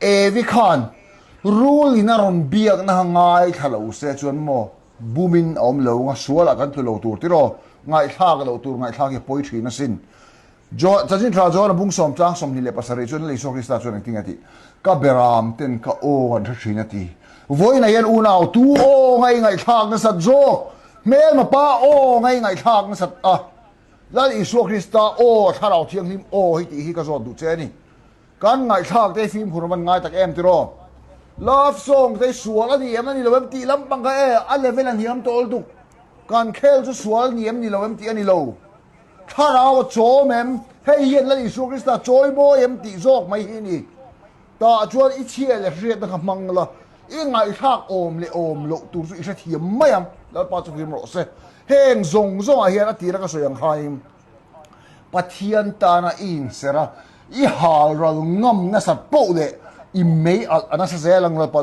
Evi khan rul in a rawn biakna kha ngaithla lo se chuan maw bumin a awm lo nga sualah kan tlu lo tur tiraw ngaihthlak loh tur ngaihthlak hi a pawi thin asin. Jo Chanchin Tha John a bung sawm tlang 27 chuan Lal Isua Krista chuan engtin a tih? Ka beram ten ka aw an hre thin a ti. Vawiinah hian unau tu aw ngai ngaihthlak nasat zawk? Hmelma pa aw ngai ngaihthlak nasat a Lal Isua Krista aw Thlarau Thianghlim aw hi tih hi ka zawt duh che a ni. Kan ngaihthlak te fimkhur a van ngai tak em tiraw? Love song te sual a ni em a ni lo em tih lampang kha e a level a hniam tawh lutuk. Kan khel chu sual a ni em ni lo em tih a ni lo. Thlarau a chawm em? Hei hian Lal Isua Krista chawi mawi em tih zawk mai hi a ni. Tah chuan i chhia leh hriatna kha hmang la, i ngaihthlak awm leh awm loh tur chu i hrethiam mai ang. Lalpa chu hlim rawh se. Heng zawng zawngah hian a tira ka sawi ang khain Pathian tana i inserh a, i hal ral ngam nasat poh leh i mei alh a nasa zel ang Lalpa.